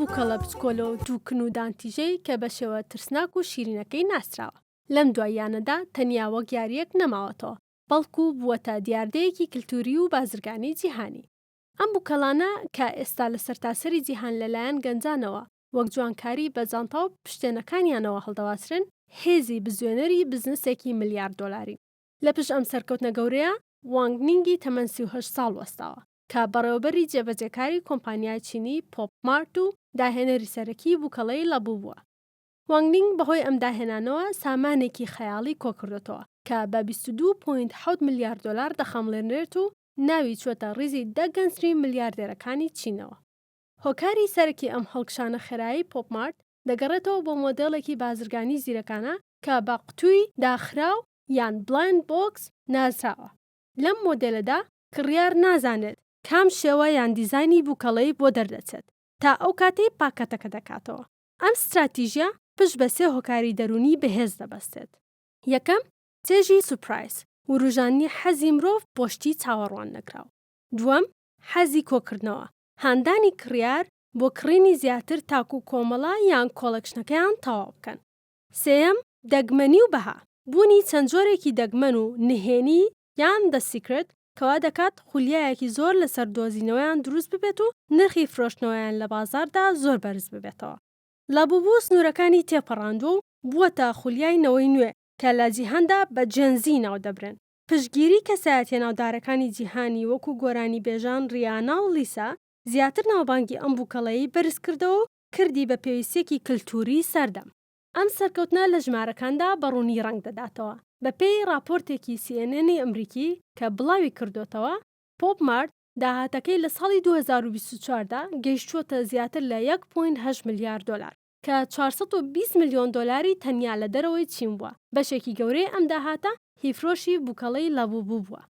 بووکەڵە بچکۆلە و دووکن و دانتیژەی کە بە شێوە ترسناک و شیرینەکەی ناسراوە، لەم دواییانەدا تەنیا وەک یارییەک نەماوەتەوە، بەڵکو بووەتە دیاردەیەکی کلتوری و بازرگانی جیهانی. ئەم بووکەڵانە کە ئێستا لە سەرتاسەری جیهان لەلایەن گەنجانەوە وەک جوانکاری بە جانتا و پشتێنەکانیانەوە هەڵدەواسرێن، هێزی بزوێنەری بزنسێکی ملیار دۆلارین. لە پشت ئەم سەرکەوتنە گەورەیە، وانگ نینگی تەمەن 38 ساڵ وەستاوە، کە بەڕێوەبەری جێبەجێکاری کۆمپانیای چینی پۆپ مارت و داهێنەری سەرەکی بووکەڵەی لابوبو بووە. وانگ نینگ بەهۆی ئەم داهێنانەوە سامانێکی خەیاڵی کۆکردۆتەوە کە بە 22 point حەوت ملیار دۆلار دەخەمڵێنرێت و ناوی چووەتە ڕیزی دە گەنجترین ملیاردێرەکانی چینەوە. هۆکاری سەرەکی ئەم هەڵکشانە خێرایەی پۆپ مارت دەگەڕێتەوە بۆ مۆدێڵێکی بازرگانی زیرەکانە کە بە قوتووی داخراو یان blind box ناسراوە. لەم مۆدێلەدا کڕیار نازانێت کام شێوە یان دیزاینی بووکەڵەی بۆ دەردەچێت تا ئەو کاتەی پاکەتەکە دەکاتەوە. ئەم ستراتیژیە پشت بە سێ هۆکاری دەروونی بەهێز دەبەستێت. یەکەم، چێژی surprise، وروژاندنی حەزی مرۆڤ بۆ شتی چاوەڕواننەکراو. دووەم، حەزی کۆکردنەوە، هاندانی کڕیار بۆ کڕینی زیاتر تاکوو کۆمەڵە یان collection ەکەیان تەواو بکەن. سێیەم، دەگمەنی و بەها، بوونی چەند جۆرێکی دەگمەن و نهێنی یان The Secret کە وا دەکات خولیایەکی زۆر لەسەر دۆزینەوەیان دروست ببێت و نرخی فرۆشتنەوەیان لە بازاڕدا زۆر بەرز ببێتەوە. لابوبو سنوورەکانی تێپەڕاندووە و بووەتە خولیای نەوەی نوێ کە لە جیهاندا بە Gen Z ناودەبرێن. پشتگیری کەسایەتیە ناودارەکانی جیهانی وەکو گۆرانیبێژان ریانا و لیسا زیاتر ناوبانگی ئەم بووکەڵەیەی بەرزکردەوە و کردی بە پێویستییەکی کلتووری سەردەم. ئەم سەرکەوتنە لە ژمارەکاندا بە ڕوونی ڕەنگ دەداتەوە. بەپێی ڕاپۆرتێکی سی ئێن ئێنی ئەمریکی کە بڵاوی کردۆتەوە، پۆپ مارت داهاتەکەی لە ساڵی 2024 دا گەیشتووەتە زیاتر لە یەک point هەشت ملیار دۆلار، کە 420 ملیۆن دۆلاری تەنیا لە دەرەوەی چین بووە، بەشێکی گەورەی ئەم داهاتە هی فرۆشی بووکەڵەی لابوبو بووە.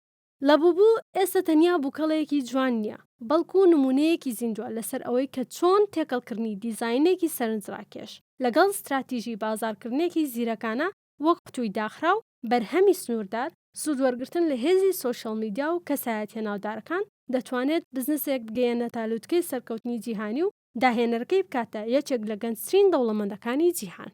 لابوبو ئێستا تەنیا بووکەڵەیەکی جوان نییە، بەڵکو نموونەیەکی زیندووە لەسەر ئەوەی کە چۆن تێکەڵکردنی دیزاینێکی سەرنجڕاکێش لەگەڵ ستراتیژی بازاڕکردنێکی زیرەکانە وەک قوتووی داخراو، بەرهەمی سنووردار، سوودوەرگرتن لە هێزی سۆشیال میدیا و کەسایەتییە ناودارەکان، دەتوانێت بزنسێک بگەیەنێتە لوتکەی سەرکەوتنی جیهانی و داهێنەرەکەی بکاتە یەکێک لە گەنجترین دەوڵەمەندەکانی جیهان.